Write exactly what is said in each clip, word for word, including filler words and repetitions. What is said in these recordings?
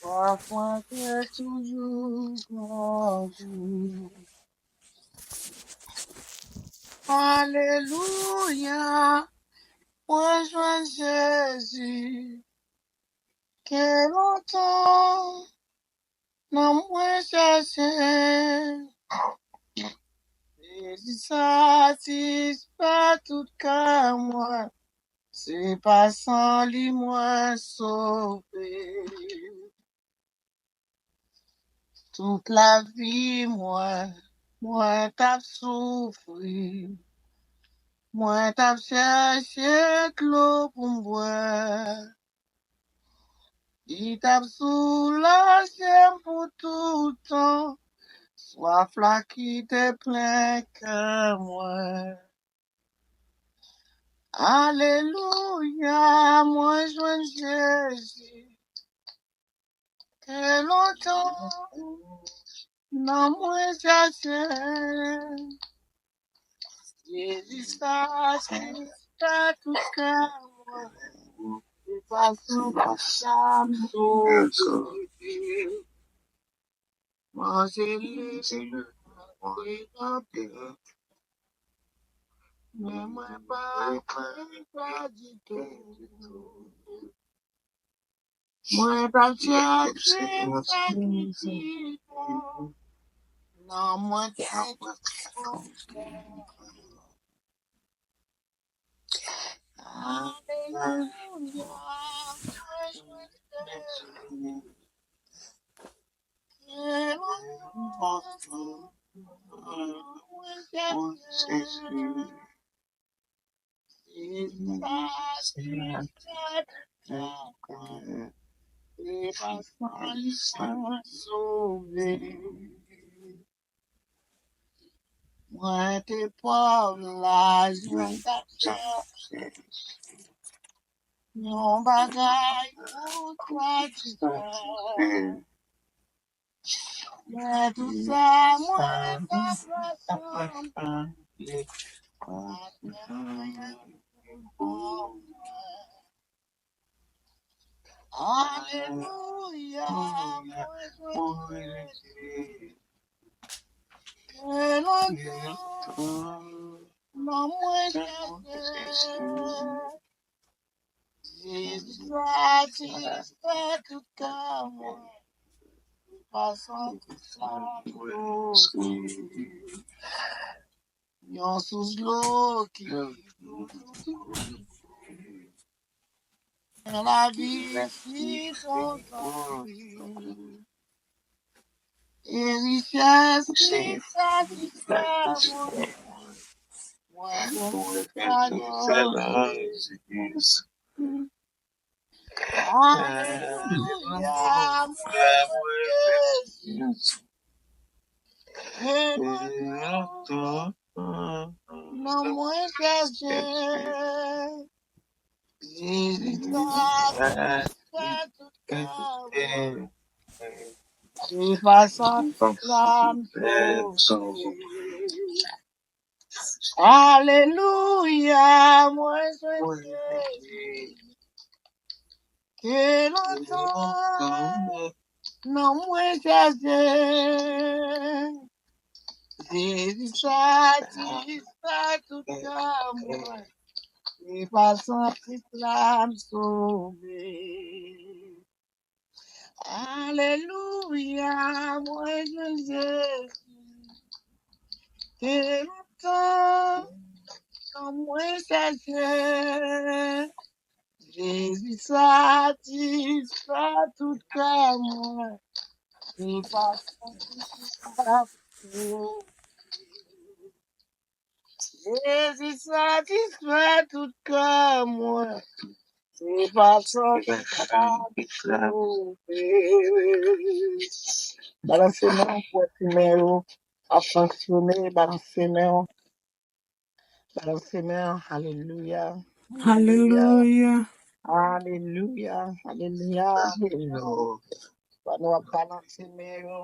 Swaf mwen te toujou grandi. Alelouya, mwen jwenn Jezi. Gen lontan nanm mwen chache. Jezi satisfè tout kè mwen. Se pa san li mwen sove. Tout lavi mwen, mwen t ap soufri. Mwen t ap chèche dlo pou m bwè. Li t ap soulaje m pou toutan. Swaf la ki te plen kè mwen. Alelouya, mwen jwenn Jezi. Te lontan nanm mwen chache. Jezi satisfè tout kè mwen. Se pa san sa m sove. Manje li, manje kanpe. Men mwen pa kwè sa ditou. Mwen pa chèche sa ki pi bon. Non, mwen chèche sa. Alelouya. Mwen te pòv la, jwenn t ap chèche yon bagay pou satisfè. Men tout sa mwen t ap rasanble. Alelouya, mwen jwenn Jezi. Ke lontan non mwen chache. Jezi satisfè tout kè mwen. Pa san tout sa mwen. Yon sous dlo ki nan lavi ki kontan. E richès ki satisfè mwen. Mwen konn sa nan Jezi. Alelouya, mwen Jezi. E lontan non mwen chache. Jezi satisfè tout kè mwen. Se pa san sa m sove. Alelouya, mwen jwenn Jezi. Ke lontan non mwen chache. Jezi satisfè tout kè mwen. Se pa san sa m sove. Alelouya, mwen jwenn Jezi. Te lontan non mwen chache. Jezi satisfè tout kè mwen. Se pa san sa m sove. Jezi satisfè tout kè mwen. Se pa san sa m sove. Balanse men w pou wè si men yo ap fonksyone. Balanse men w. Balanse men w. Alelouya. Alelouya. Alelouya. Alelouya. Pandan w ap balanse men yo,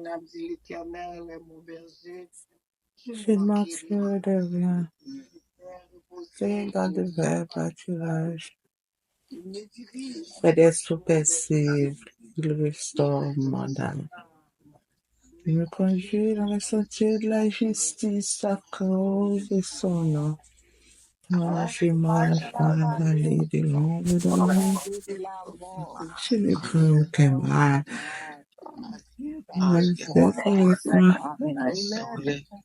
n ap di Letènèl, mon berger, je ne manquerai de rien. Seigneur, garde vers pâturage. Père, est-ce que tu persévères, il restaure mon âme. Il me conduit dans les sentiers de la justice à cause de son nom. Moi, je marche dans la vallée de l'ombre de la mort. Je ne crains aucun mal. Moi, je suis avec toi.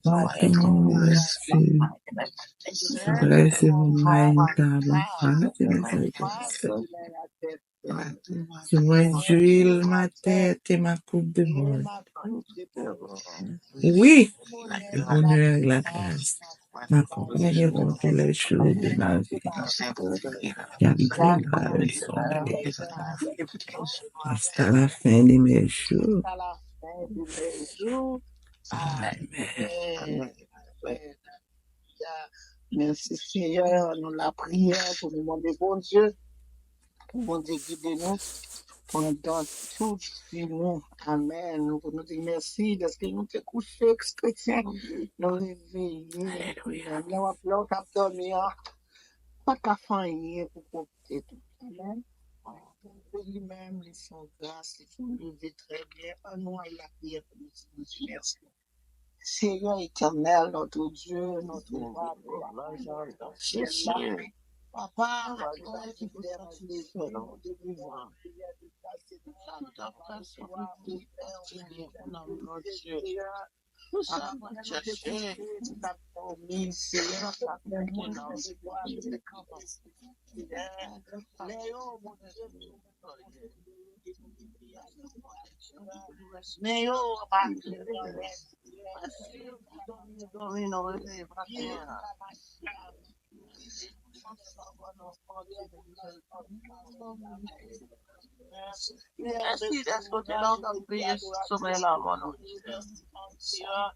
Moi, je suis avec toi. Blessed be my God. Tu m'as huilé ma tête et ma coupe déborde. Oui, le bonheur et la grâce m'accompagneront tous les jours de ma vie. J'habiterai dans la maison de l'Éternel jusqu'à la fin de mes jours. Amen. Mèsi, Senyè. Nou lapriyè pou nou mande Bondye, pou Bondye gide nou pandan tout vi nou. Amèn. Nou, pou nou di mèsi dèske nou te kouche, kretyen, nou reveye. Lè w ap, lè w t ap dòmi an, pa t ka fè anyen pou pwòpte tou. Amèn. Li menm, li se yon gras, li fè w leve trè byen. Ann nou al lapriyè pou nou di Bondye mèsi. Seigneur éternel, notre Dieu, notre Papa, Papa, men yo pa domine, domine, domine. Mèsi dèske w te la, w t ap veye sou somèy la, mon Dieu.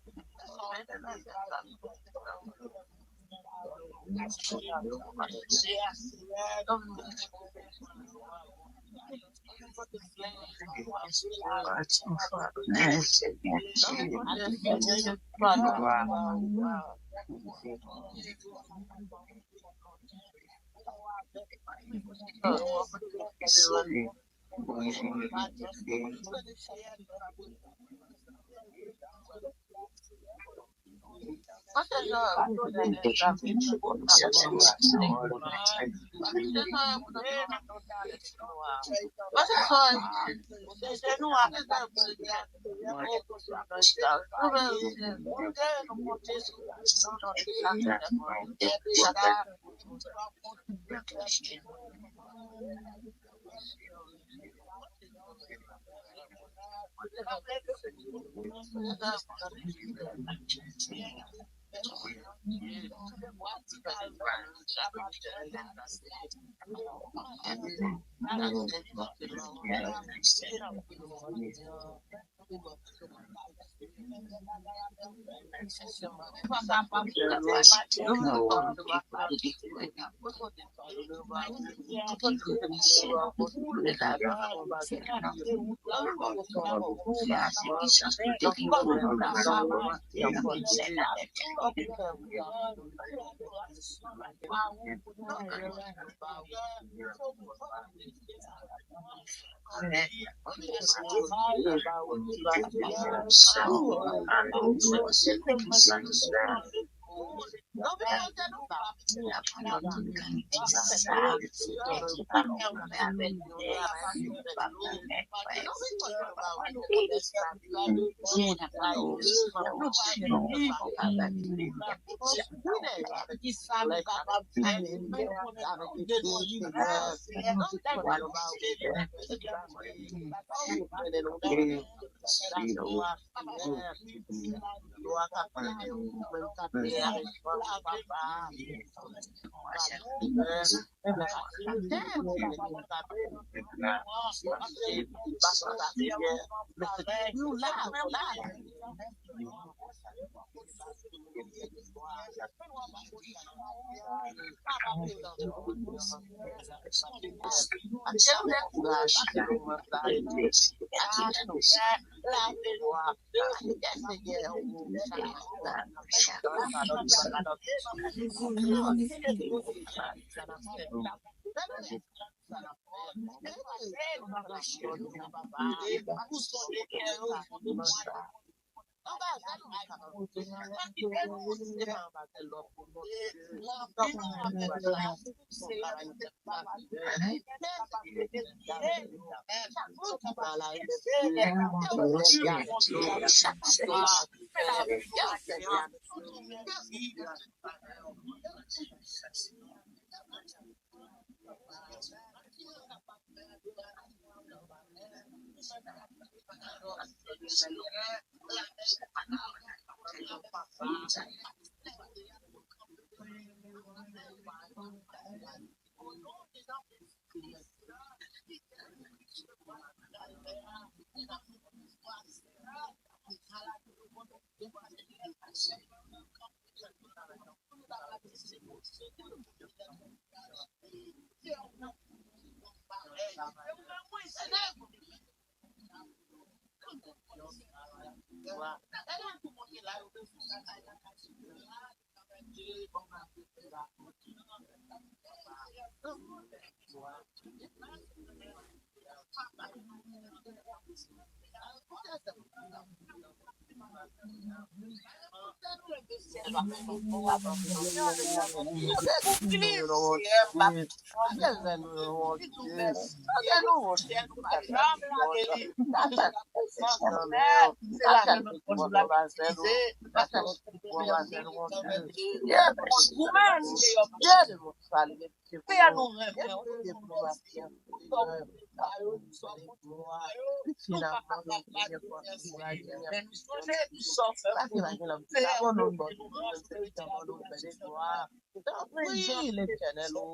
Wi, Letènèl, o,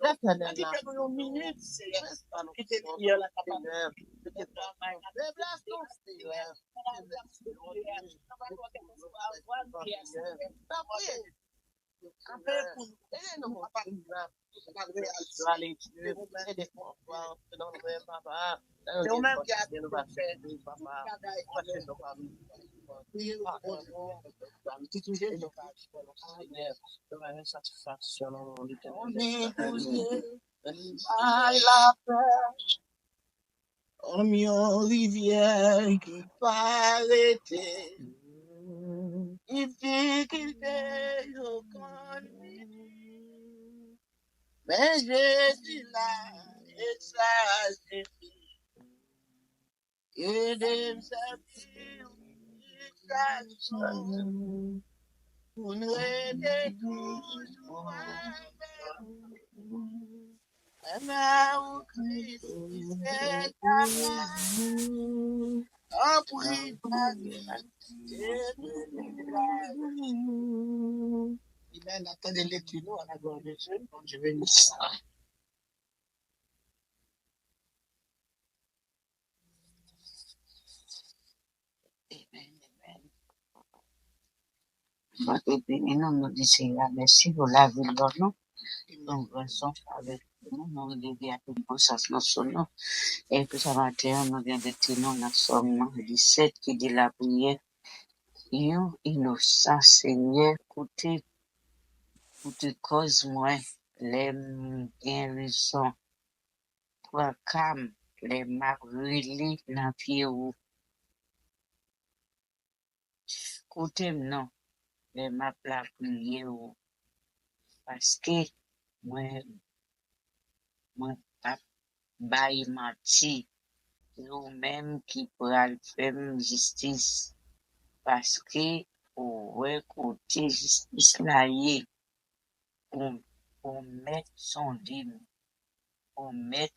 Letènèl, n ap kite priyè la, Papa. Feblès nou, Seyè. Tanpri, ede nou, Papa. Ede nou, Papa. Se ou menm ki ap fè tout bagay. Priye pou nou. Bay lapè kòm yon rivyè ki pa rete. Difikilte yo konn vini. Men Jezi la, e sa sifi. Ede m sèvi w jiskaske pou n rete toujou avèk ou. Avèk ou, Kris, ki se Seyè. Tanpri, Papa, ede m. Amen. N ap tande lekti nou, à la gloire de Dieu. Bondye beni. Amen, amen. Bondye beni nou, nou di Seyè a mèsi pou lavi l ban nou. Pou yon gran son avèk nou, nou leve ak yon bon sans nou sou nou. E pou sa maten an, nou gen lekti nou nan Sòm disèt ki di lapriyè yon inosan. Senyè, koute, koute kòz mwen lè m gen rezon. Pran ka m lè m ap rele nan pye ou. Koute m non, lè m ap lapriyè ou. Paske mwen, mwen p ap bay manti. Se ou menm ki pral fè m jistis. Paske ou wè kote jistis la ye. Ou, ou mèt sonde m. Ou mèt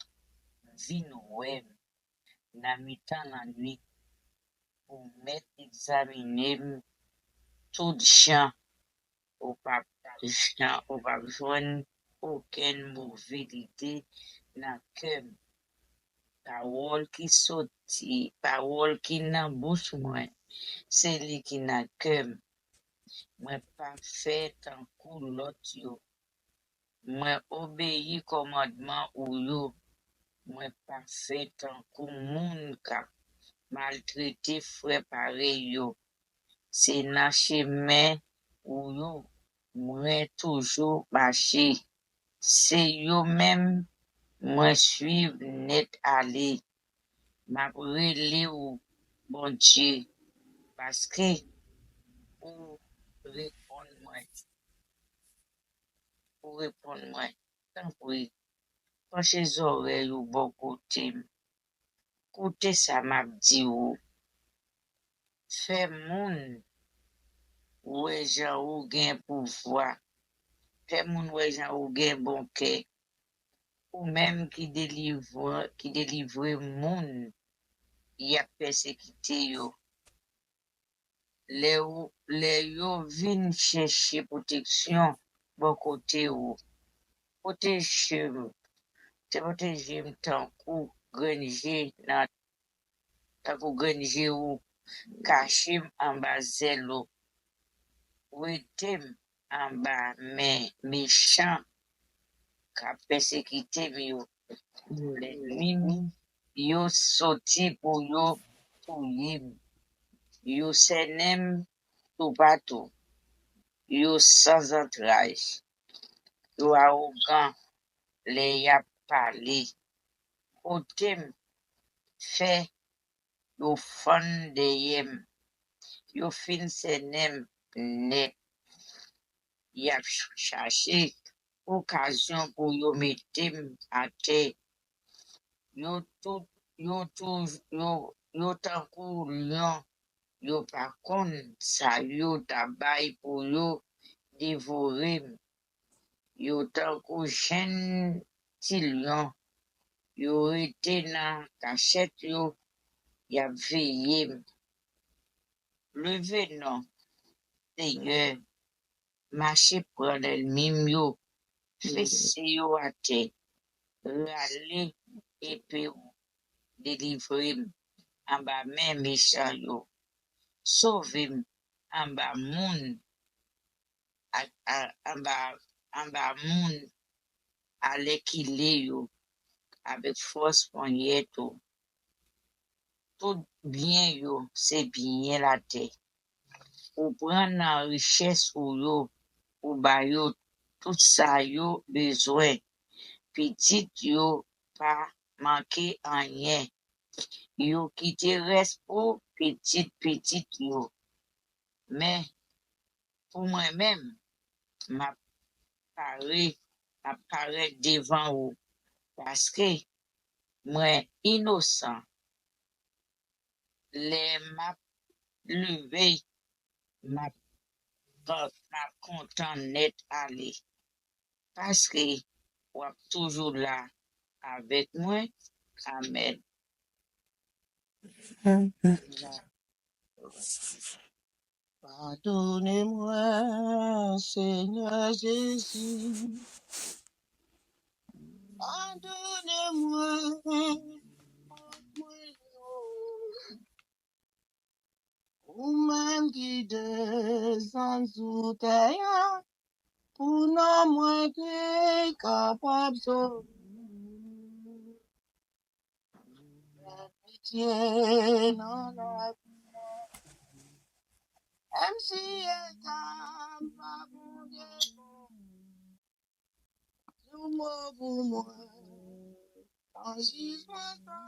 vin wè m nan mitan lannwit. Ou mèt egzamine m tout jan. Ou p ap jan, ou p ap jwenn okenn move lide nan kè m. Pawòl ki soti, pawòl ki nan bouch mwen, se li ki nan kè m. Mwen pa fè tankou lòt yo. Mwen obeyi kòmandman ou yo. Mwen pa fè tankou moun k ap maltrete frè parèy yo. Se nan chemen ou yo mwen toujou mache. Se yo menm mwen swiv nèt ale. M ap rele w, Bondye, paske ou reponn mwen. Ou reponn mwen. Tanpri, panche zòrèy ou bò kote m. Koute sa m ap di ou. Fè moun wè jan ou gen pouvwa. Fè moun wè jan ou gen bon kè. Ou menm ki delivre, ki delivre moun y ap pèsekite yo. Lè, ou, lè yo vin chèche pwoteksyon bò kote ou, pwoteje m. Te pwoteje m tankou grenn je nan, tankou grenn je ou. Kache m anba zèl ou. Wete m anba men mechan k ap pèsekite m yo. Lènmi m yo soti pou yo touye m. Yo sènen m toupatou. Yo san zantraj. Yo awogan lè y ap pale. Kote m fè yo fann dèyè m. Yo fin sènen m nèt. Y ap ch- chache okazyon pou yo mete m atè. Yo tout, yo tou, yo, yo tankou lyon, yo pa konn sa yo ta bay pou yo devore m. Yo tankou jenn ti lyon, yo rete nan kachèt yo, y ap veye m. Leve non, Senyè, mache pran lènmi m yo, fese yo atè, rale epe w, delivre m anba men mechan yo, sove m anba moun a, a, anba, anba moun alèkile yo avèk fòs ponyèt ou. Tout byen yo se byen latè. Ou pran nan richès ou yo, ou ba yo tout sa yo bezwen. Pitit yo pa manke anyen. Yo kite rès pou pitit pitit yo. Men, pou mwen menm, m ap pare, m ap parèt devan ou, paske mwen inosan. Lè m ap leve, m ap, m ap kontan nèt ale, paske w ap toujou la avèk mwen. Amèn. Padone mwen, Senyè Jezi. Padone mwen, fòt mwen yo. Ou menm ki desann sou tè a, pou non mwen te kapab sove. Fè pitye nan lavi mwen. Menm si eta m pa Bondye bon, yon mo pou mwen. Nan jijman sa,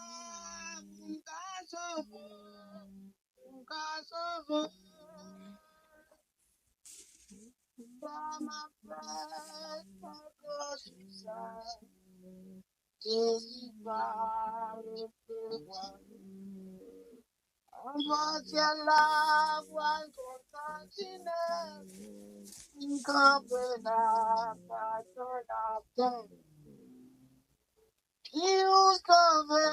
pou m ka sove, pou m ka sove. Sa m ap fè, sa m ap fè, sa. Jezi va resevwa. Anvan syèl la pral kontan tinen, m kanpe la, pa tann ap tann. Si ou sove,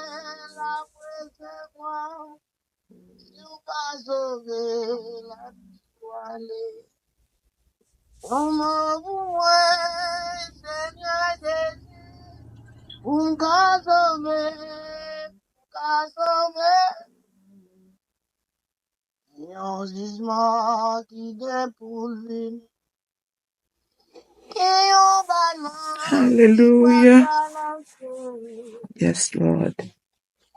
l ap resevwa. Si ou pa sove, l ap di w ale. Yon mo pou mwen, Senyè Jezi, pou m ka sove, pou m ka sove. Yon jijman ki gen pou l vini. Gen yon balans ki pral balanse. Alelouya. Yes, Lord.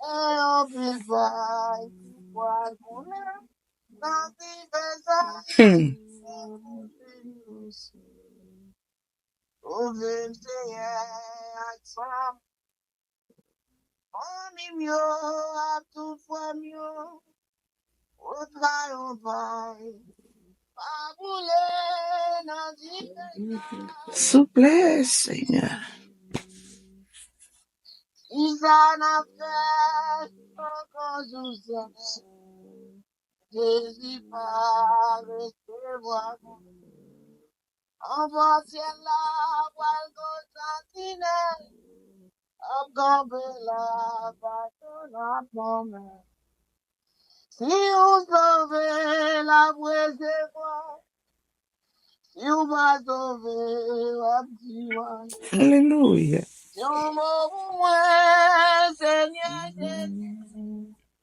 Gen yon pil bagay ki pral konnen. Nan ki fè sa. Hmm. Sove m, Senyè, ak san. Fanmi m yo ak tout frè m yo, o trayonfay, pa boule nan dife sa. Souple, Senyè. Kisa n ap fè ankò jou sa? Jezi pa resevwa mwen. Anvan syèl la pral gon santinèl ap kanpe la, baton ap fòmen. Si ou sove, l ap resevwa. Si ou pa sove, w ap di w ale. Alelouya. Yon mo pou mwen, Senyè Jezi,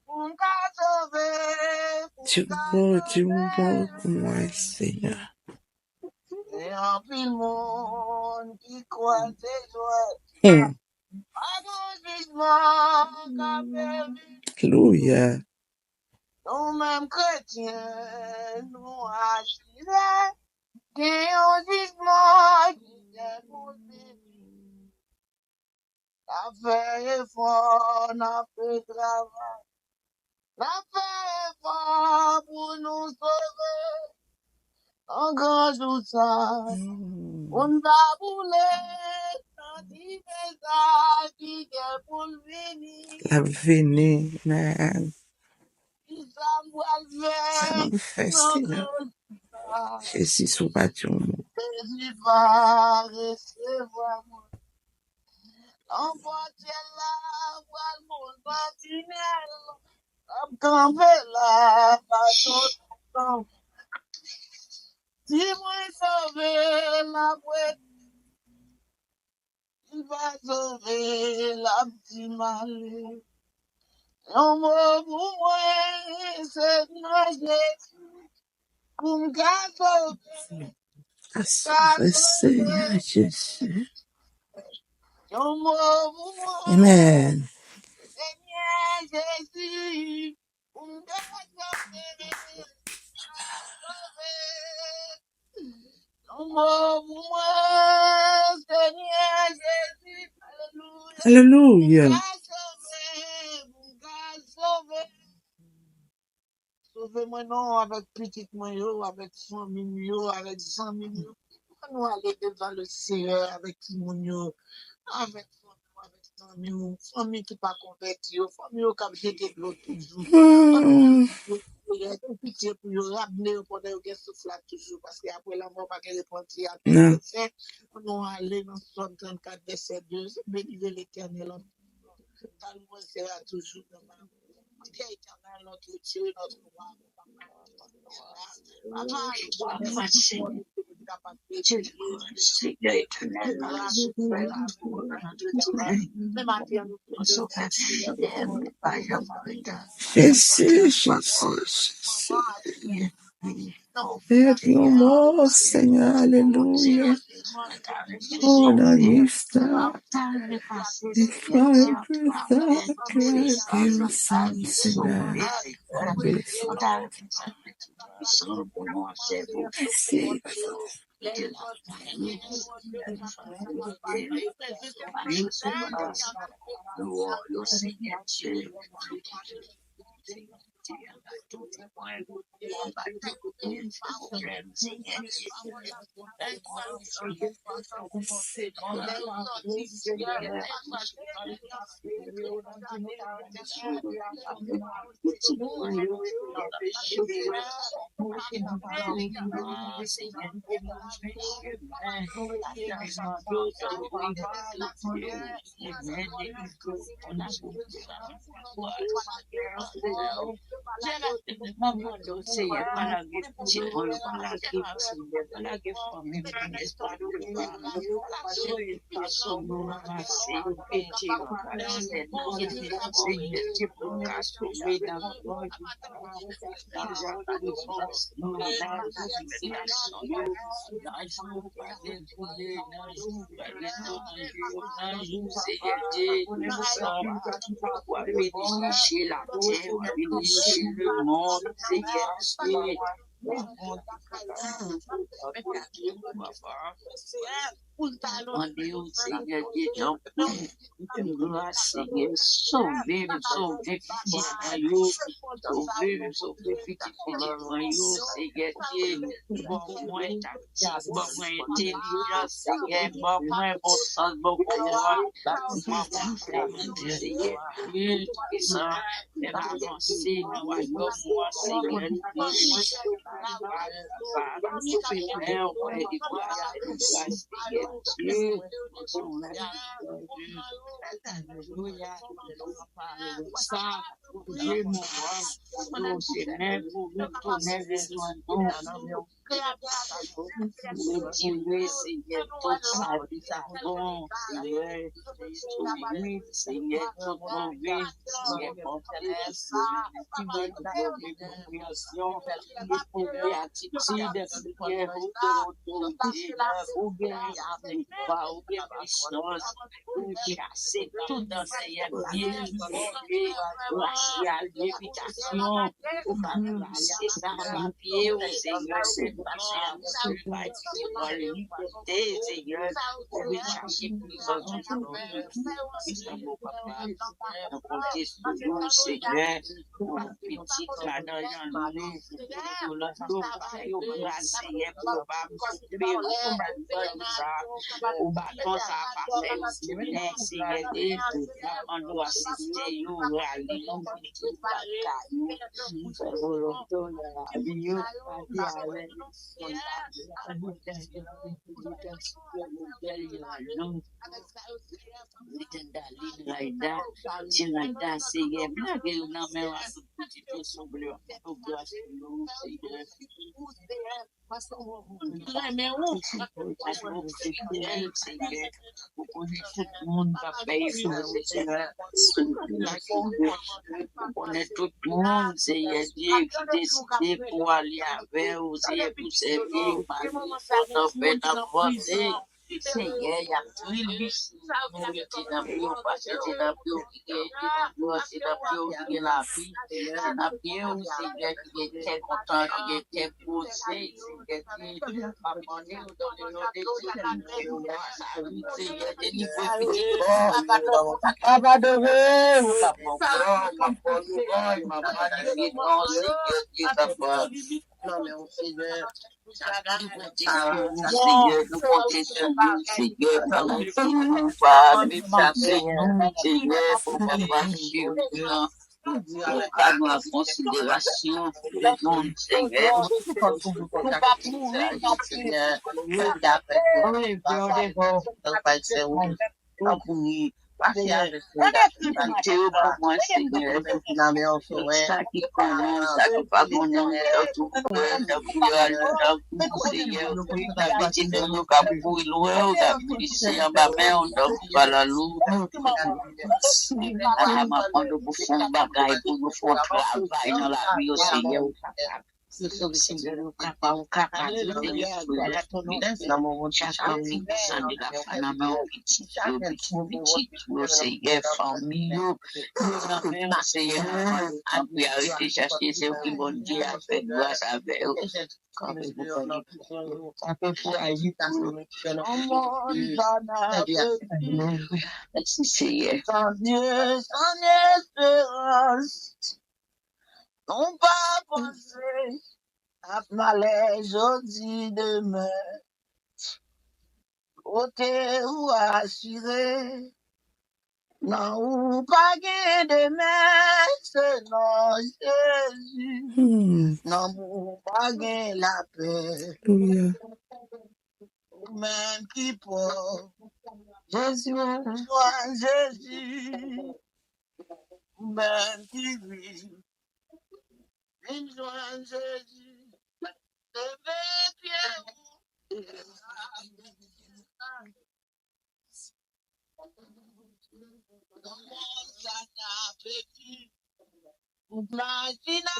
pou m ka sove, pou m ka sove. Ti mo, ti mo pou mwen, Senyè. Gen anpil moun ki kwè se jwèt. Hmm. Pa gen jijman k ap vini. Alelouya. Nou menm kretyen, nou asire. Gen yon jijman ki gen pou vini. N ap fè efò, n ap fè travay. N ap fè efò pou nou sove. Nan gran jou sa, hmm, pou n pa boule nan dife sa ki gen pou l vini. L ap vini, men. Kisa m pral fè? Sa m fè, Senyè? Jezi, si w pa di yon mo. Jezi pa resevwa mwen. Anvan syèl la pral gon santinèl ap kanpe la, baton ap fòmen. Si mwen sove, l ap rete. Si l pa sove, l ap di m ale. Yon mo pou mwen, Senyè Jezi, pou m ka sove. Ka sove, Senyè Jezi. Yon mo pou mwen. Amen. Senyè Jezi, pou m ka sove. Sove. Yon mo pou mwen, Senyè Jezi. Alelouya. Alelouya. Pou m ka sove, pou m ka sove. Sove mwen non, avèk pitit mwen yo, avèk fanmi m yo, avèk zanmi m yo. Ann nou ale devan le Seyè avèk timoun yo, avèk fanmi yo, avèk zanmi yo, fanmi ki pa konvèti yo, fanmi yo k ap jete dlo toujou. Ann nou ale, Seyè, gen pitye pou yo, ramne yo pandan yo gen souf la toujou, paske apre lanmò pa gen repanti, apre non. Ann nou ale nan Sòm trannkat, vèsè de, beni Letènèl an Ta louange sera toujours dans ma bouche. Dieu éternel, notre Dieu, notre roi, notre papa, notre papa. Papa, Dieu de gloire, Seigneur éternel, notre Dieu, notre Dieu, même à terre, nous te bénissons. Jésus, Jésus, Jésus. Fè yon mo, Senyè, alelouya. Oh, nan lista. Disparaît plus tard que la guérison, Senyè. Merci. Mande w, Senyè Dye, jan pou m gras, Senyè, sove m, sove pitit mwen yo, sove m, sove pitit mwen yo, Senyè Dye, ban mwen taktik, ban mwen entèlijans, Senyè, ban mwen bon sans, ban mwen kouraj, ban mwen bon volonte, Senyè Dye Toupisan. Fè m avanse nan wayòm ou an, Senyè. Alelouya. Retire, Senyè, tout sa ki pa bon, Senyè, tout souvni, Senyè, tout move, Senyè, pòte, Senyè, retire tout move konpreyansyon, tout move atitid, Senyè, ou gen otorite, ou gen pouvwa, ou gen pisans, ou chase tout ansèyman, move, rasyal, levitasyon, ou pa plase sa pa pye w, Senyè, se pa sa, se pa libète, Senyè, ou vin chache prezans ou, Senyè, papa, nou konte sou ou, Senyè, pou pitit la nan jan nou, Yolando, ba yo gras, Senyè, pou yo pa kontri, ou pa ban yo sa, ou baton sa pa fè yo soufri, Senyè, e n ap mande w asiste yo, rale yo, pitit la, kay yo, fè volonte w nan lavi yo, pati avèk Ritendaline, Rayda, Ti Rayda, Senyè, m lage yo nan men w, pitit yo, souple w, fè yon gras pou yo, Senyè. Renmen ou. Paske ou fidèl, Senyè. Ou konnen tout moun k ap bay efò, Senyè. Ou konnen tout moun, Senyè Dye, ki deside pou ale avè w, Senyè, pou sèvi w, pa gen tanpèt ap vanse. Senyè, y ap tribise. Nou rete nan pye w, paske se nan pye w ki gen delivrans, se nan pye w ki gen lavi, se nan pye w, Senyè, ki gen kè kontan, ki gen kè poze, Senyè, ki m ap mande w nan non de Jezi, Senyè, Senyè, delivre pitit mwen. Papa, adore w. M ap ban w glwa, m ap ba w louwanj, m ap manifeste w, Senyè, ki kapab. Nan men w, Senyè. Senyè, nou konte sou ou, Senyè, pa ou, Senyè, pa ou, Senyè, pou papa, Senyè, pou ka nou an konsiderasyon pou moun, Senyè. Ou pa pou nou, Senyè, ou te avèk nou, papa, nou pral fè ou. Tanpri, pase avèk nou, Senyè. Kite yo pou mwen, Senyè. Sa ki konnen, sa ki pa konnen, tanpri, tanpri, Senyè. Tanpri, Senyè, tanpri, tanpri, Senyè, yo ka kouri lwen, yo ka glise anba men w, tanpri, pa lalou. Papa, m ap mande w pou fè yon bagay, pou nou fè yon travay nan lavi yo, Senyè. Senyè, nou kapab, ou kapab, Senyè, frè, nan moman chak moun ki sande la fwa nan men w, pitit yo, pitit, pitit yo, Senyè, fanmi yo, yo nan men w, Senyè, apre arete chache, se ou ki Bondye a fè gras avè yo. Kanpe pou kanpe pou aji pou yo. Mèsi, Senyè. San Dye, san esperans. Nou pa panse ak malè jodi, demen. Kote ou asire, nan ou pa gen demen, se nan Jezi. Hmm. Nan ou pa gen lapè. Alelouya. Ou menm ki pò. Jezi, jwenn Jezi. Ou menm ki viv. Vin jwenn Jezi. Leve pye ou. Kòman sa n ap viv? Ou imajine.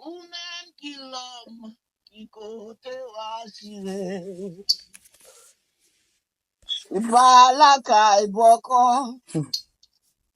Ou menm ki lòm, ki kote w asire. Ou pa lakay bòkò.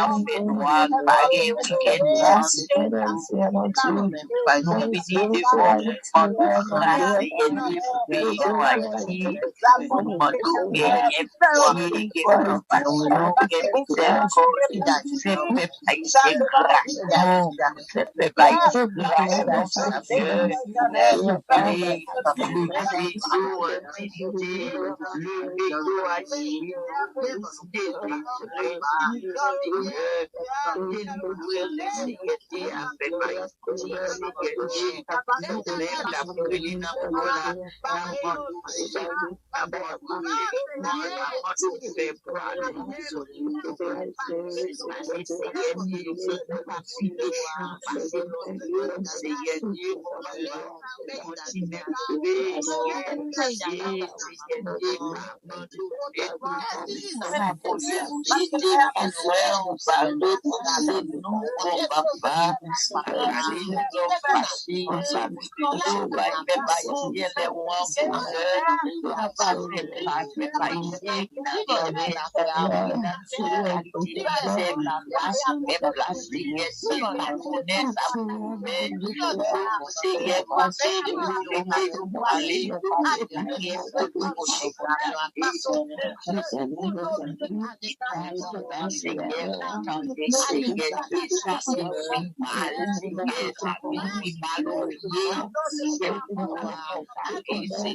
nan fènwa, pa gen yon ti kè nou pa gen yon piti defo, pandan kraze ènmi pou peyi nou Ayiti, pou mande w gen yon pye, gen kanpay, gen sèl kò, sèl pèp ayisyen kraze nou, sèl pèp ayisyen kraze nou, Senyè, leve yo an diyite, leve yo Ayiti, pou delivrans, Senyè, delivre, Senyè, te avèk Ayiti, Senyè, nou menm n ap rele nan non w la, n ap mande w, Senyè, n ap mande w, Senyè, n ap mande w fè vwa nou sou nou, Senyè, Senyè, Senyè, Senyè, Senyè, Senyè, Senyè, Kontinye leve, Senyè, Senyè, Senyè, pa abandone nou, Jezi, ou pa lòt, se nou, bon papa. Pale nou lòt fasil. Ou bay pèp ayisyen lè ou an bonè. Ou pa fè pèp ayisyen ki nan mizè, ki nan kalite mizè, papa. Pèp la, Senyè, se pa bonè sa pou nou fè. Senyè, konseye nou, yo mete nou pale. Senyè, tande, Senyè, e sa se pi mal, Senyè, sa vin pi mal, Senyè, pou nou, Senyè,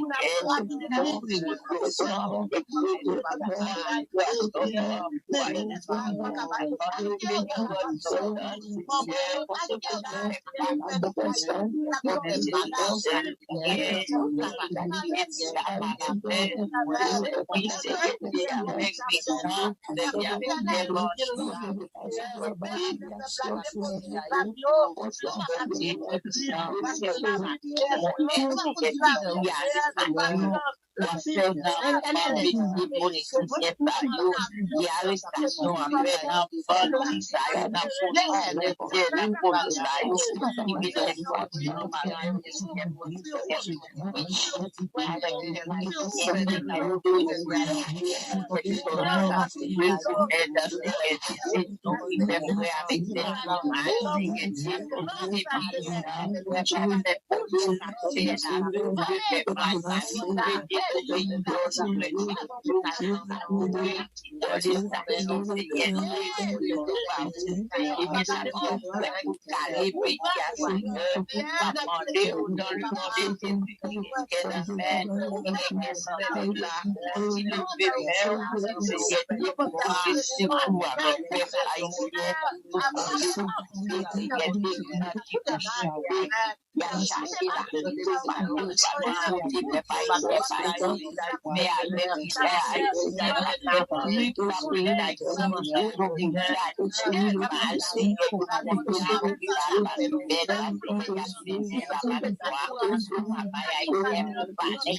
Arestasyon a fè nan bandi sa yo, nan polisye, nan polis sa yo, ki vin fè fòs nan maten, Senyè, polisye. Y ap chache lavi yo patou, patou kote, pèp ayisyen pa ye. Men avèk lidè ayisyen, avèk tout pèp ayisyen, nou vin gade mal, Senyè, nou vin gade mal, Senyè, y ap sezi, y ap sezi, y ap bay ayisyen pou pale, Senyè, tout kote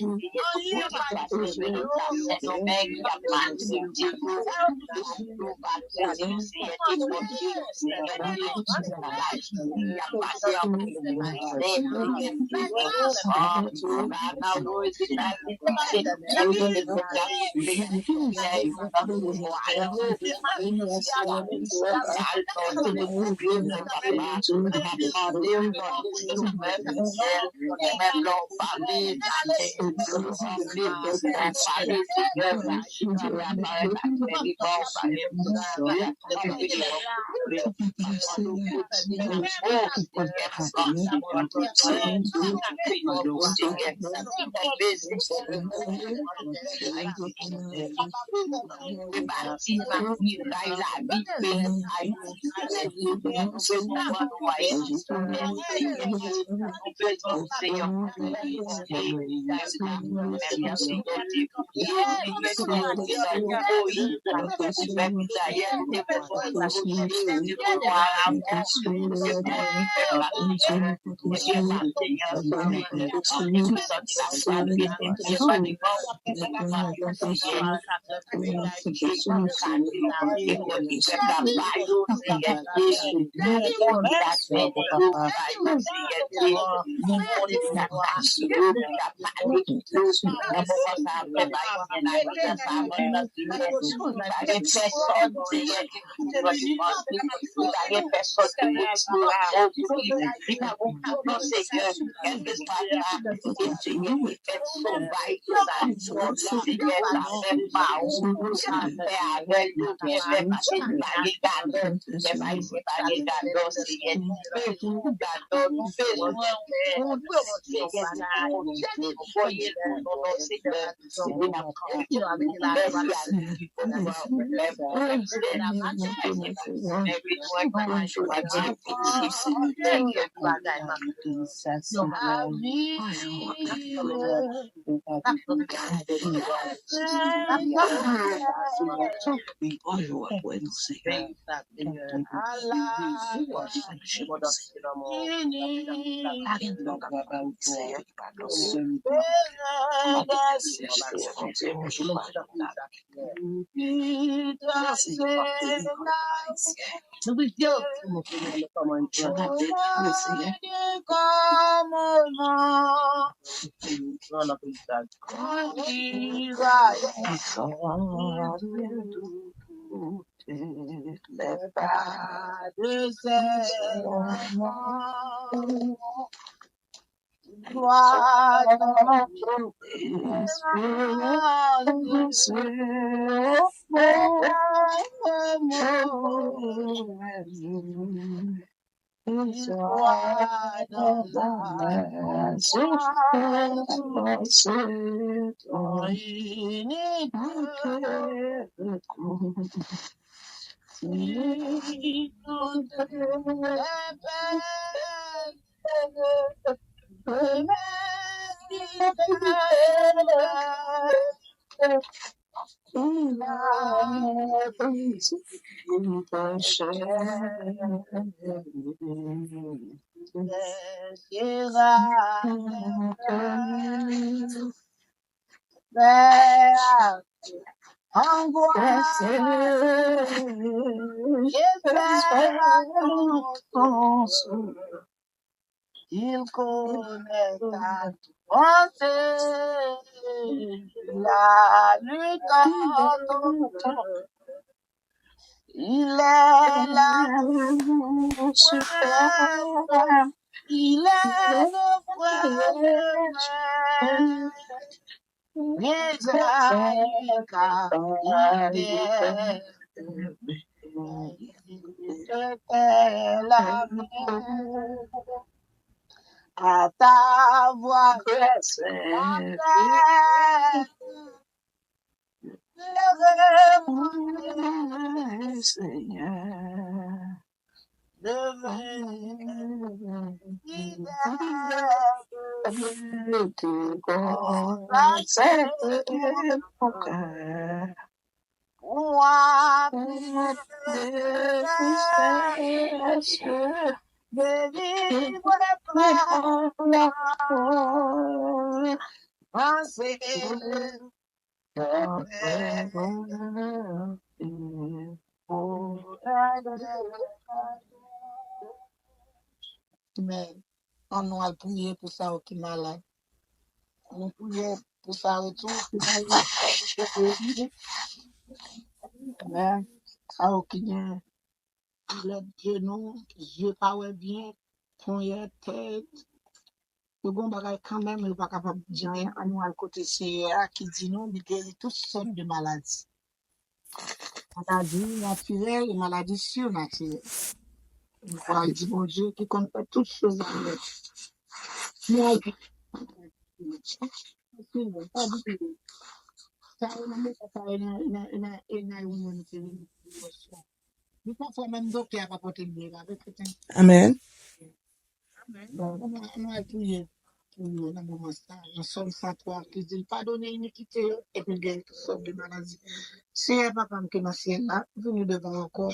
k ap sezi, Sendomeng, y ap maltrete yo. Li pa gen pèsòn ki pou di yo move, li pa gen pèsòn ki pou di yo move. Li pa gen pèsòn, Senyè, kèlkeswa sa, e Senyè, ki fè sovay, ki sa, Senyè, sa fè pa ou, sa fè avè l, yo fè pase, li pa gen gadò, fè pase, pa gen gadò, Senyè, nou bezwen gadò, nou bezwen, Senyè, nou bezwen, Senyè, nou bezwen, Senyè. Sa, Senyè, ou pa vin gade nou. Senyè, tanpri, anj ou ap wè nou, Senyè. Tanpri, Jezi, ou ap chache nou, Senyè. Pa gen lòt, Senyè, ki pa nou, Senyè. Il connaît ta pensée, la lutte en ton. Il est là pour moi. Il est le frère. Mizalika, à ta voix, levez-moi, Seigneur. Amen. Ann nou al priye pou sa yo ki malad. Ann nou priye pou sa yo tou ki malad. Amen. Sa yo ki gen doulè jenou, je pa wè byen, ponyèt, tèt. Yo gen yon bagay kanmenm, yo pa kapab di anyen. Ann nou al kote Seyè a ki di nou li geri tout sòt de maladi. Maladi natirèl e maladi sinatirèl. Nou pral di Bondye ki konn fè tout choz avèk. Nou al sa yo nan mouchwa sa yo nan, nan, nan, nan, nan, nan, Li pa fè menm doktè a pa pote l byen avèk li. Amen. Bon, nou, nou al priye pou yo nan moman sa. Nan Sòm san twa ki di l padone inikite yo epi l geri tout sòt de maladi. Seyè Papa m ki nan syèl la, vini devan w ankò.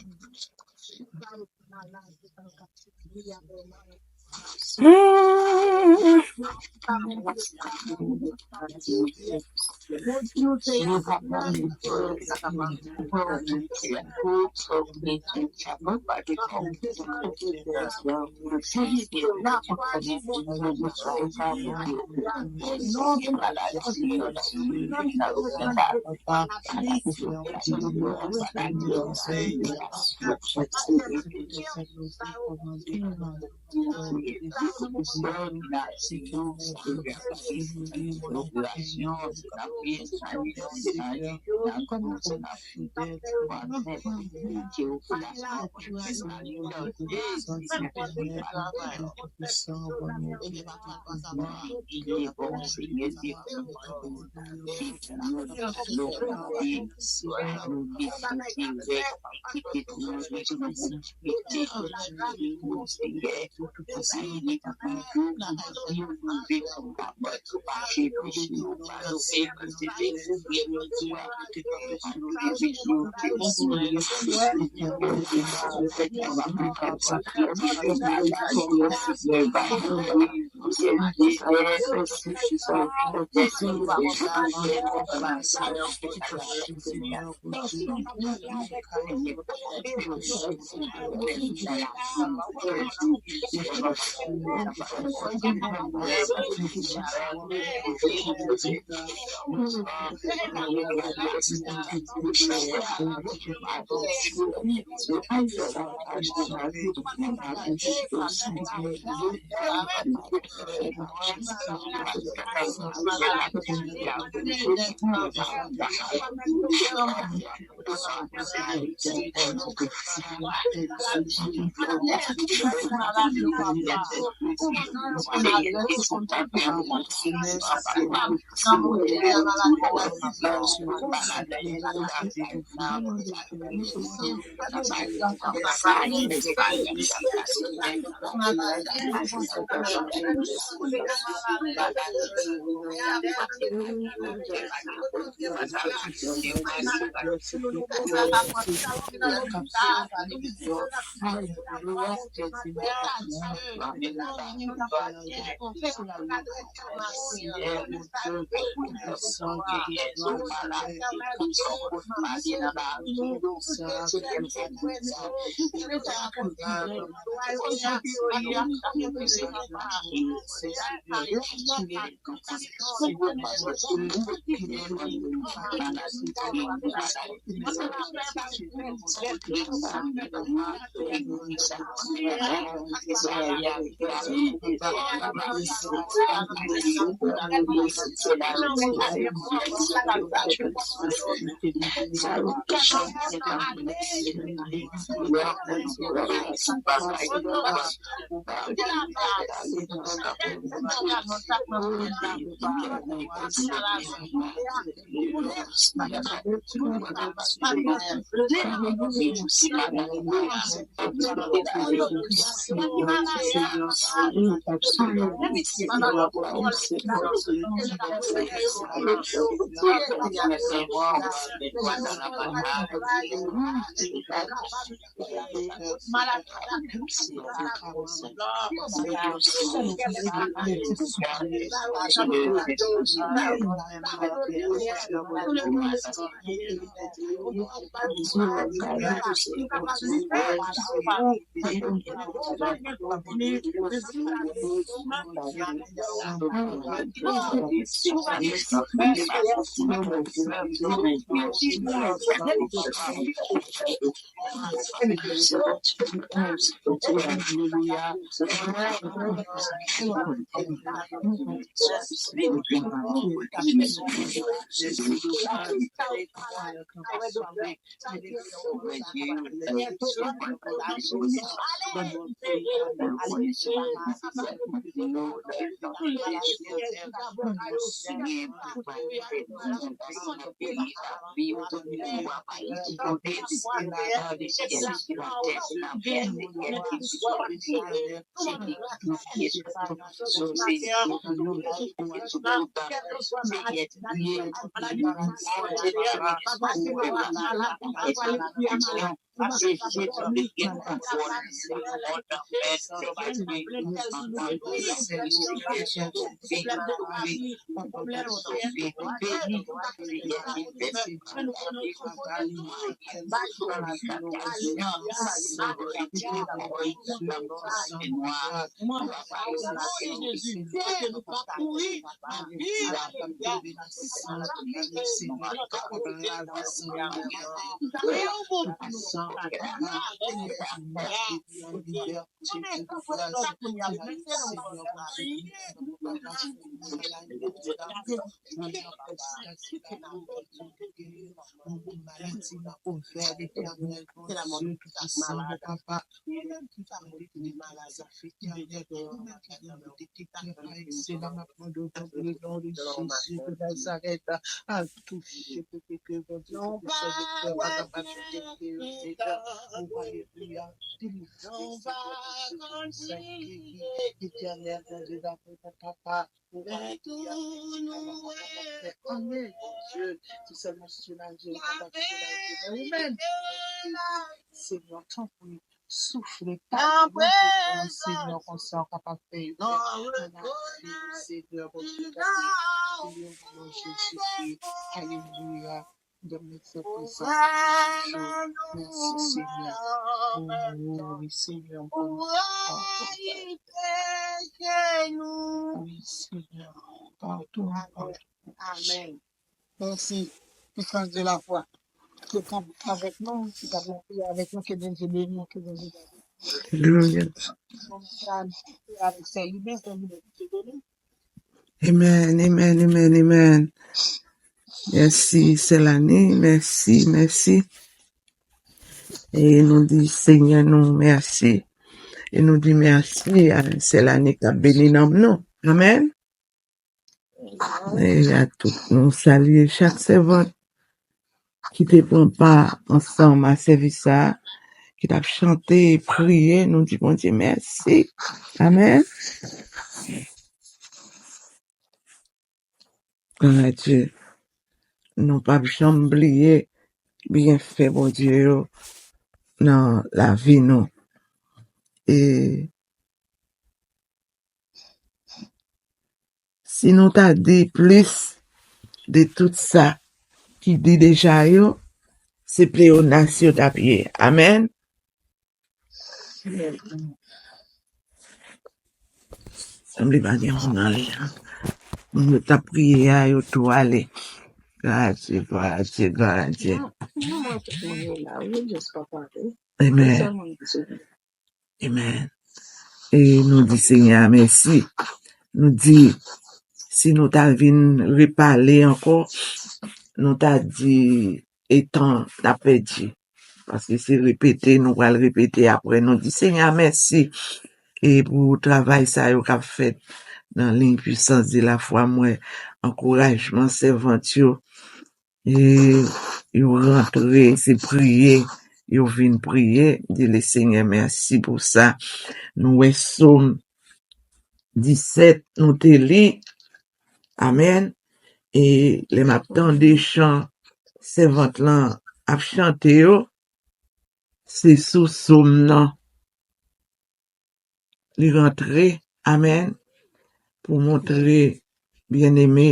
Maladi nan ouvè, Letènèl Bondye Toupisan, papa. Ekselan, m ap mande w nan le non de Jezi de Nazarèt, al touche pèp ke Bondye, ke sèvitè pa kapab touche, Senyè. O, alelouya. Delivre, Senyè Jezi, geri, Etènèl Bondye damou, papa. O, alelouya. Anyen, Bondye, ki sèlman soulaje, ou kapab soulaje, men ou menm, Senyè, tanpri, soufle pa, Senyè, konsa w kapab fè yo. Senyè, Bondye, gade, o non de Jezi Kri. Alelouya. Mèsi, Senyè. O, wi, Senyè, m konnen. Wi, Senyè. Padon, padon. Amèn. Mèsi. Puissance de la foi. Ke Bondye avèk nou, ki pa priye avèk nou, ke Bondye beni, ke Bondye beni. Alelouya. Avèk sè Liben, sè Liben, ke Bondye beni. Amen, amen, amen, amen. Mèsi, Sè Lani, mèsi, mèsi. E nou di Senyè nou mèsi. E nou di mèsi a Sè Lani k ap beni nanm nou. Amen. E a tout nou salye chak sèvant ki te pran pa ansanm a sèvis sa a, ki t ap chante e priye, nou di Bondye mèsi. Amen. Glwa a Dye. Nou p ap janm bliye byenfè Bondye yo nan lavi nou. E si nou ta di plis de tout sa ki di deja yo, se pleyonas yo t ap ye. Amèn. Sanble pa gen moun ale a. Moun yo t ap priye a, yo tou ale. Glwa a Dye, glwa a Dye, glwa a Dye. Amen. Amen. E nou di Senyè a mèsi. Nou di, si nou ta vin repale ankò, nou ta di, e tan n ap pèdi. Paske se repete, nou pral repete apre. Nou di Senyè a mèsi. E pou travay sa yo k ap fèt nan liy Puissance de la Foi, mwen, ankourajman sèvant yo. E yo rantre, se priye, yo vin priye, di le Senyè mèsi pou sa. Nou wè Sòm disèt, nou te li. Amèn. E lè m ap tande chan sèvant lan ap chante yo, se sou Sòm nan. Li rantre, amèn, pou montre byeneme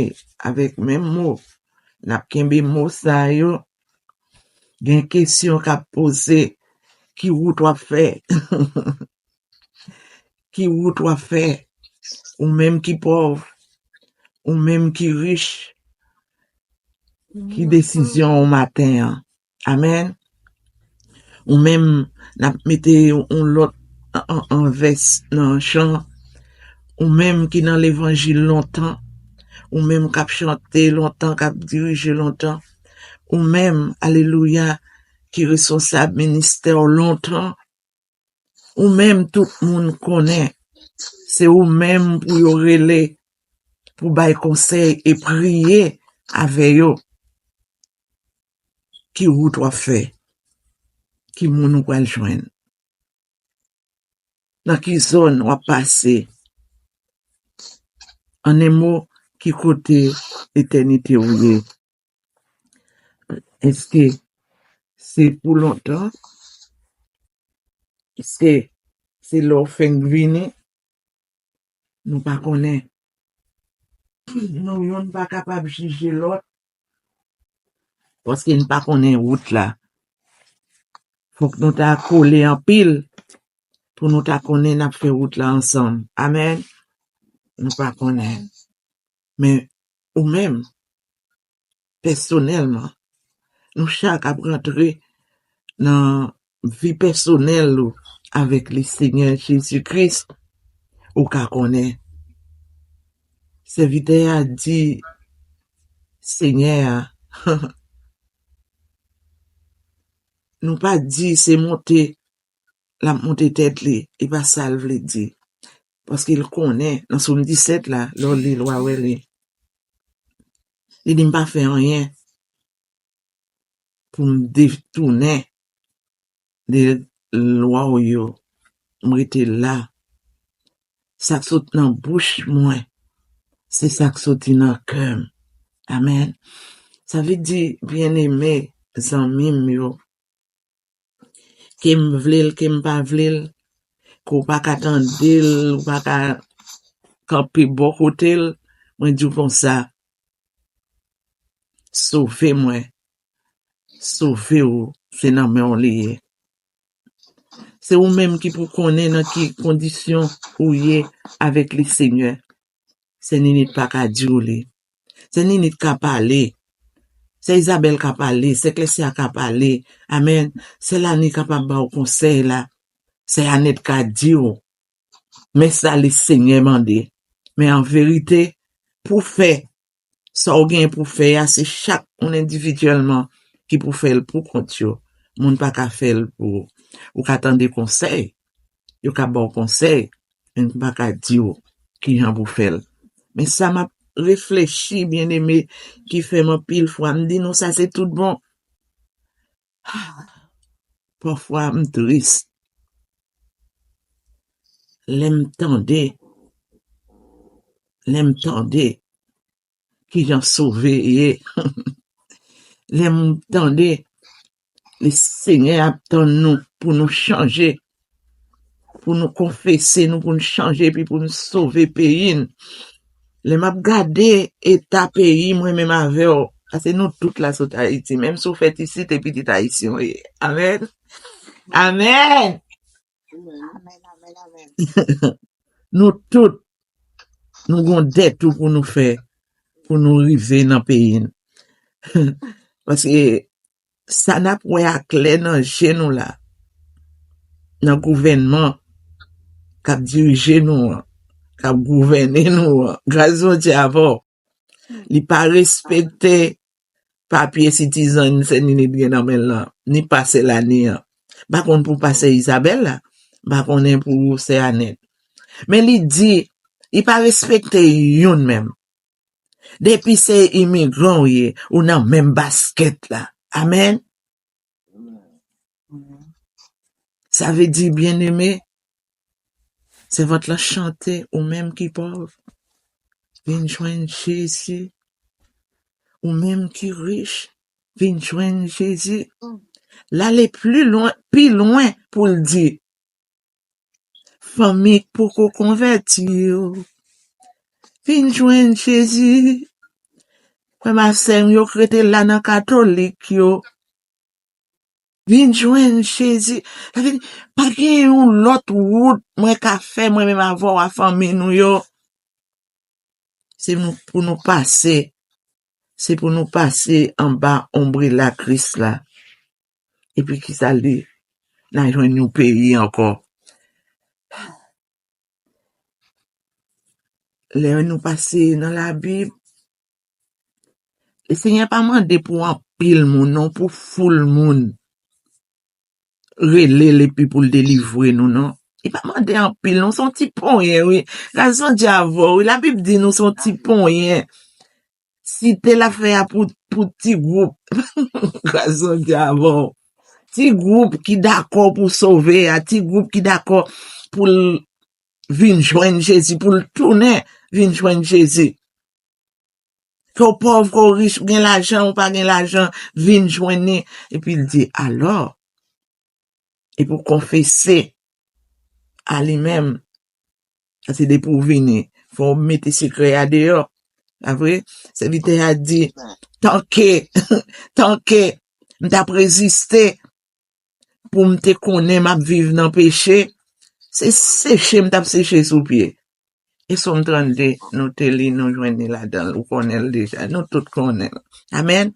avèk menm mo. N ap kenbe mo sa yo. Gen kesyon k ap poze, ki wout w ap fè? Ki wout w ap fè? Ou menm ki pòv, ou menm ki rich, ki desizyon w maten an? Amèn. Ou menm, n ap mete yon lòt an, an, an vès nan chan. Ou menm ki nan levanjil lontan. Ou menm k ap chante lontan, k ap dirije lontan. Ou menm, alelouya, ki responsab ministè w lontan. Ou menm tout moun konnen. Se ou menm pou yo rele, pou bay konsèy e priye avè yo. Ki wout w ap fè? Ki moun ou pral jwenn? Nan ki zòn w ap pase? An en mo, ki kote etènite w ye? Èske se pou lontan? Èske se lè w fenk vini? Nou pa konnen. Nou youn pa kapab jije lòt, paske n pa konnen wout la. Fòk nou ta kole anpil pou nou ta konnen n ap fè wout la ansanm. Amèn. Nou pa konnen. Men ou menm, pèsonèlman, nou chak ap rantre nan vi pèsonèl ou avèk le Senyè Jezi Kris, ou ka konnen. Sèvitè a di Senyè a, nou pa di se monte l ap monte tèt li, e pa sa l vle di. Paske l konnen, nan Sòm disèt la, lè w li l, w a wè li. Li di, "M pa fè anyen pou m detounen de lwa w yo. M rete la. Sa k sot nan bouch mwen, se sa k soti nan kè m." Amèn. Sa vle di, byeneme, zanmi m yo, ke m vle l, ke m pa vle l, ke w pa ka tande l, ou pa ka kanpe bò kote l, mwen di w konsa, sove mwen, sove w, se nan men w li ye. Se ou menm ki pou konnen nan ki kondisyon ou ye avèk li, Senyè. Sè Ninit pa ka di w li. Sè Ninit ka pale. Sè Izabèl ka pale. Sè Klèsya ka pale. Amèn. Sè Lani kapab ba w konsèy la. Sè Anèt ka di w. Men sa li Senyè mande. Men an verite, pou fè sa w gen pou fè a, se chak moun endividyèlman ki pou fè l pou kont yo. Moun pa ka fè l pou ou. Ou ka tande konsèy. Yo ka ba w konsèy, men yo pa ka di w kijan pou fè l. Men sa m ap reflechi, byeneme, ki fè m anpil fwa, m di nou sa se tout bon. Pafwa m tris. Lè m tande, lè m tande kijan sove ye. Lè m tande le Senyè ap tann nou pou nou chanje, pou nou konfese nou, pou nou chanje, epi pou nou sove peyi n. Lè m ap gade eta peyi mwen menm avè w, paske nou tout la sot Ayiti, menm si w fèt isit, se pitit ayisyen w ye. Amèn. Amèn. Amèn, amèn, amèn. Nou tout, nou gon dètou pou nou fè, pou nou rive nan peyi n. Paske sa n ap wè aklè nan je nou la, nan gouvènman k ap dirije nou an, k ap gouvène nou an, gras Bondye avè w, li pa respekte papye sitizèn Sè Ninit gen nan men l lan, ni pa Sè Lani an. M pa konn pou pa Sè Izabèl la, m pa konnen pou Sè Anèt. Men li di, li pa respekte youn menm. Depi se imigran w ye, ou nan menm baskèt la. Amèn. Sa vle di, byeneme, sèvant lan chante, ou menm ki pòv, vin jwenn Jezi. Ou menm ki rich, vin jwenn Jezi. L ale pli lwen, pi lwen pou l di, fanmi k poko konvèti yo, vin jwenn Jezi. Frè m ak sè m yo k rete la nan katolik yo, vin jwenn Jezi. Sa vle di, pa gen yon lòt wout mwen ka fè, mwen menm avè w, a fanmi nou yo. Se nou, pou nou pase. Se pou nou pase anba onbrela Kris la. Epi kisa li, n a jwenn yon peyi ankò. Lè nou pase nan Labib, Lesenyè pa mande pou anpil moun, non, pou foul moun. Rele l epi pou l delivre nou, non. Li pa mande anpil, non, se yon ti ponyen, wi. Gras Bondye avè w, wi. Labib di nou se yon ti ponyen. Site l ap fè a pou, pou ti gwoup. Gras Bondye avè w. Ti gwoup ki dakò pou sove a, ti gwoup ki dakò pou l vin jwenn Jezi, pou l tounen vin jwenn Jezi. Ke w pòv, ke w rich, ou gen lajan, ou pa gen lajan, vin jwenn li. Epi l di, alò, epi w konfese a li menm. Paske depi w vini, fò w mete sekrè a deyò. Pa vre? Sèvitè a di, tanke, tanke m t ap reziste, pou m te konnen m ap viv nan peche, se seche m t ap seche sou pye. E Sòm trannde, nou te li, nou jwenn li ladan l, ou konnen l deja, nou tout konnen l. Amèn.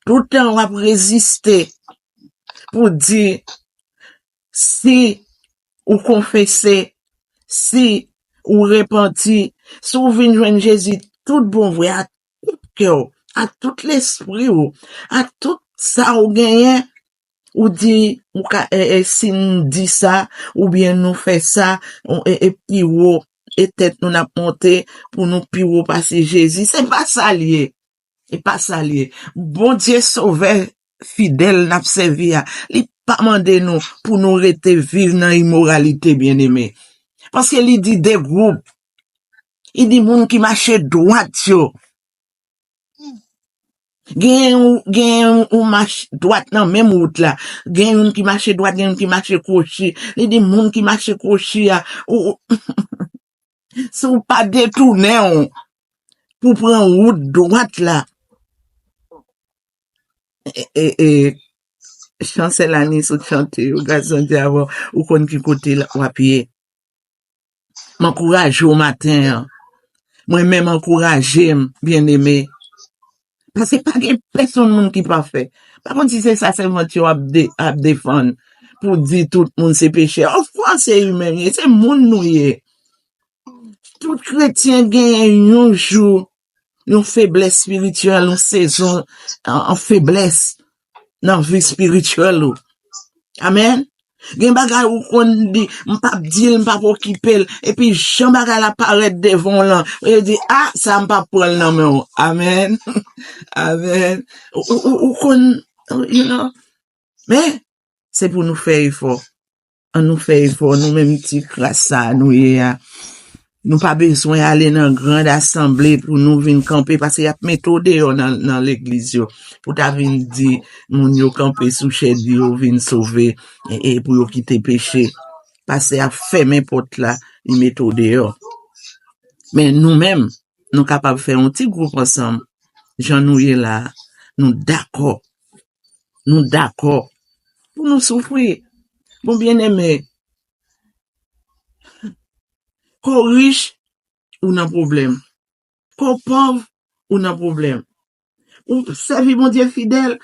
Toutan w ap reziste pou di, si ou konfese, si ou repanti, si ou vin jwenn Jezi tout bon vre, a tout kè w, ak tout lespri w, ak tout sa w genyen, Ou di, ou ka, e, e, si n di sa, oubyen nou fè sa, ou, e, e pi wo, e tèt nou n ap monte pou nou pi wo pase Jezi. Se pa sa l ye. E pa sa l ye. Bondye Sovè fidèl n ap sèvi a, li pa mande nou pou nou rete viv nan imoralite, byeneme. Paske li di de gwoup. Li di moun ki mache dwat yo. Gen yon, gen yon, yon mach dwat nan menm wout la. Gen youn ki mache dwat, gen youn ki mache kwochi. Li di moun ki mache kwochi a, ou, ou, si w pa detounen w pou pran wout dwat la, e, e, e, chan Sèlani sot chante yo, gason di avè w, ou konn ki kote l, w ap ye. M ankouraje w maten an. Mwen menm ankouraje m, byeneme. Paske pa gen pèsonn moun ki pafè. Pa konn si se sa sèvant yo ap, de, ap defann pou di tout moun se pechè. Of course, se imen n ye, se moun nou ye. Tout kretyen genyen yon jou, yon feblès espirityèl, yon sezon an, an feblès nan vi espirityèl ou. Amèn. Gen bagay ou konn di, "M p ap di l, m p ap okipe l." Epi jan bagay la parèt devan w lan, ou di, "A, sa m p ap pran l nan men w." Amèn. Amèn. Ou, ou, ou, ou konn, you know, men, se pou nou fè efò. Ann nou fè efò, nou menm ti kras sa a nou ye a. Nou pa bezwen ale nan gran asanble pou nou vin kanpe, paske y ap mete w deyò nan, nan legliz yo. Pou ta vin di moun yo kanpe sou chèz yo, vin sove, e, e pou yo kite peche. Pastè a fèmen pòt la, li mete w deyò. Men nou menm, nou kapab fè yon ti gwoup ansanm. Jan nou ye la a, nou dakò. Nou dakò pou nou soufri. Bon, byeneme, ke w rich, ou nan pwoblèm. Ke w pòv, ou nan pwoblèm. Ou sèvi Bondye fidèl,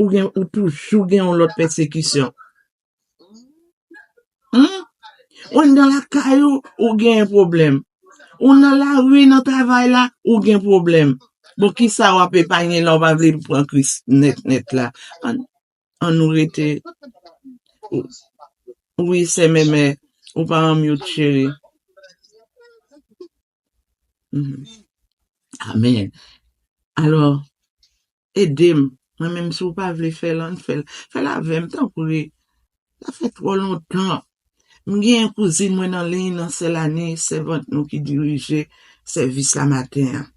ou gen, ou toujou gen yon lòt pèsekisyon. Hmm? Ou anndan lakay ou, ou gen pwoblèm. Ou nan lari, nan travay la, ou gen pwoblèm. Bon, kisa w ap epaye lè w pa vle pran Kris nèt, nèt la? Ann, ann nou rete. Wi, sè Mèmè, ou pa an mute, cheri. Mhm. Amèn. Alò, ede m. Mwen menm, si w pa vle fè l, ann fè l. Fè l avè m, tanpri. Sa fè twò lontan. M gen kouzin mwen nan liy nan, Sèlani, sèvant nou ki dirije sèvis la maten an.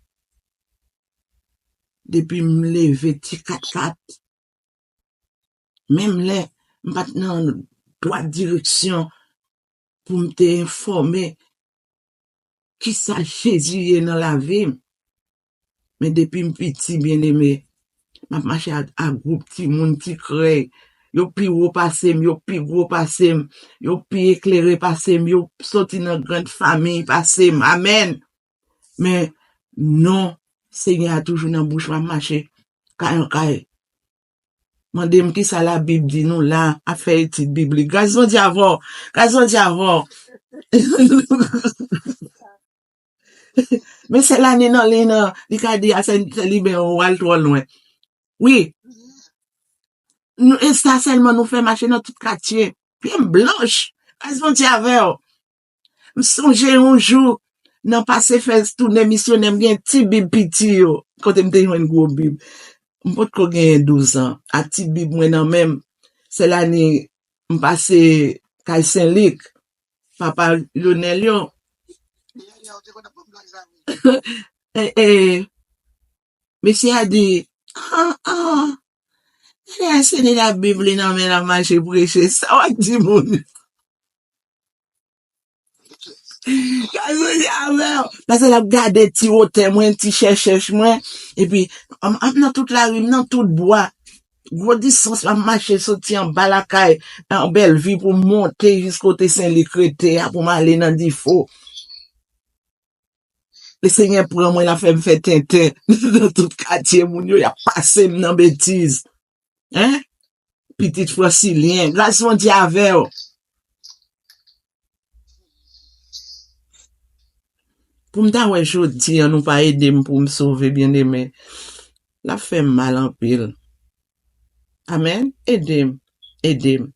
Depi m leve ti kat kat, menm lè m pa t nan dwat direksyon pou m te enfòme kisa Jezi ye nan lavi m. Men depi m piti, byeneme, m ap mache ak, ak gwoup timoun, ti krèy. Yo pi wo pase m, yo pi gwo pase m, yo pi eklere pase m, yo soti nan grann fanmi pase m. Amèn. Men non Senyè a toujou nan bouch mwen, m ap mache kay an kay. Mande m kisa Labib di nou la, ap fè etid biblik. Gras Bondye avè w. Gras Bondye avè w. Men Sèlani nan liy nan, li ka di a sè, sè Liben, ou al twò lwen. Wi. Nou, e sa sèlman nou fè mache nan tout katye. Pye m blanch. Gras Bondye avè w. M sonje yon jou, nan pase fè tounen misyonè, m gen ti bib piti yo, kote m te jwenn gwo bib. M potko genyen douz an. A ti bib mwen nan men m, Sèlani, m pase kay Senlik, papa Lyonèl yo. E, e, mesye a di, "An, an, gade a, se li Labib li nan men l ap mache preche, sa w ap di moun?" Gade avè w. Paske l ap gade ti wotè mwen, ti chèchèch mwen. Epi, m, m nan tout lari, m nan tout bwa. Gwo distans, m ap mache soti anba lakay, an Bèlvi pou m monte jis kote Senlik rete a, pou m ale nan Difo. Lesenyè pran mwen, l ap fè m fè tenten nan tout katye moun yo, y ap pase m nan betiz. Hein? Pitit Fransilyen, gras Bondye avè w. Pou m ta wè jodi an, nou pa ede m pou m sove, byeneme, l ap fè m mal anpil. Amèn. Ede m. Ede m.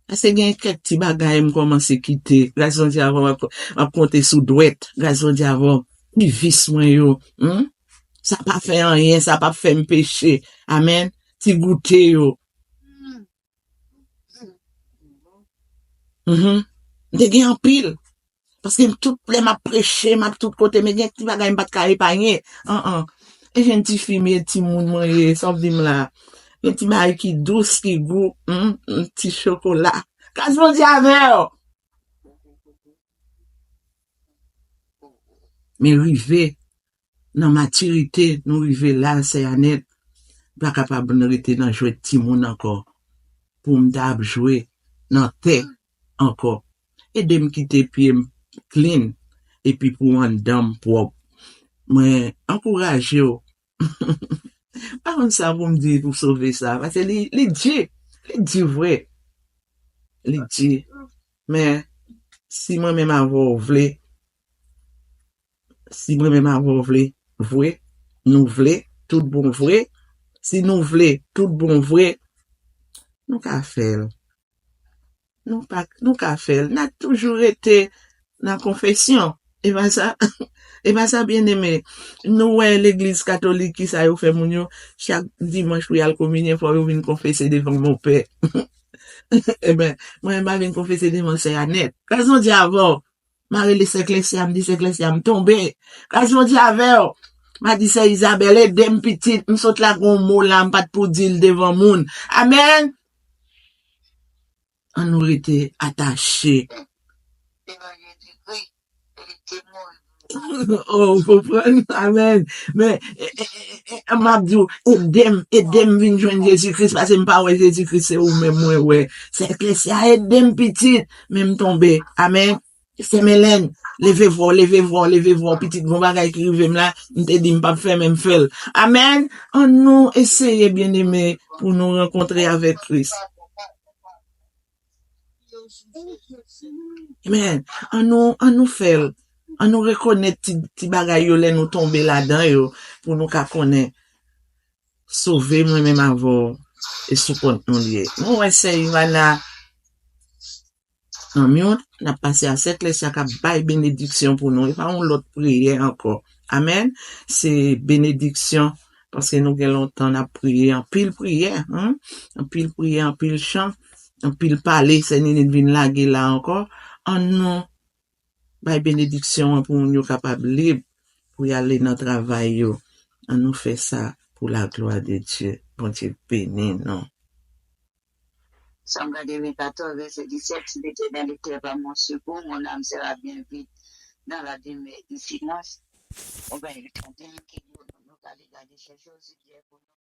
Paske gen kèk ti bagay m kòmanse kite. Gras Bondye avè w, m ap, m ap konte sou dwèt. Gras Bondye avè w. Ti vis mwen yo. Hmm? Sa pa fè anyen, sa p ap fè m peche. Amèn. Ti goute yo. Mhm. M te gen anpil. Paske m tout lè m ap preche, m ap tout kote, men gen ti bagay m pa t ka epanye. An, an. E jèn ti fi m ye, timoun mwen ye, sa w di m la. Gen ti bagay ki dous, ki gou, hmm, ti chokola. Gras Bondye avè w. Men rive nan matirite, nou rive la, sè Anèt, m pa kapab rete nan jwèt timoun ankò. Pou m ta ap jwe nan tè ankò. Ede m kite pye m clean, epi pou anndan m pwòp. Mwen ankouraje w. Pa konn sa pou m di pou sove sa, paske li, li di, li di vre. Li di, men si mwen menm avè w vle, si mwen menm avè w vle, vre, nou vle, tout bon vre, si nou vle, tout bon vre, nou ka fè l. Nou pa, nou ka fè l. N a toujou rete nan konfesyon. E pa sa, e pa sa, byeneme. Nou wè legliz katolik, kisa yo fè moun yo, chak dimanch pou y al kominyen, fò yo vin konfese devan Monpè. Eben, mwen, m a vin konfese devan sè Anèt. Gras Bondye avè w. M a rele sè Klèsya, m di sè Klèsya, m tonbe. Gras Bondye avè w. M a di sè Izabèl, ede m pitit, m sot la gon mo la, m pa t pou di l devan moun. Amèn. An nou rete atache. Oh, ou konprann? Amèn. Men, e, e, e, e, m ap di w, ede m, ede m vin jwenn Jezi Kris, paske m pa wè Jezi Kris, se ou menm mwen wè. Sè Klèsya, ede m pitit, men m tonbe. Amèn. Sè Mèlèn, leve vwa w, leve vwa w, leve vwa w, pitit, gon bagay ki rive m la, m te di m p ap fè, men m fè l. Amèn. An nou eseye, byeneme, pou nou rankontre avèk Kris. Amèn. An nou, an nou fè l. An nou rekonèt ti, ti bagay yo lè nou tonbe ladan yo, pou nou ka konnen. Sove mwen menm avè w, e sou kont nou l ye. Nou wè sè Ivana nan mute, n ap pase a sè Klèsya k ap bay benediksyon pou nou. E pa yon lòt priyè ankò. Amèn. Se benediksyon, paske nou gen lontan n ap priye, anpil priyè, hmm? Anpil priyè, anpil chan, anpil pale, sè Ninit vin lage la ankò. An nou bay benediksyon an pou moun yo kapab lib pou y ale nan travay yo. An nou fè sa pou la glwa de Dye. Bondye beni nou. Sòm katreven katòz, vèsè disèt, Si l'Éternel était à mon secours, mon âme sera bien vite dans la demeure du silence. Ou bien, il est en train de nous parler dans des choses bien pour nous.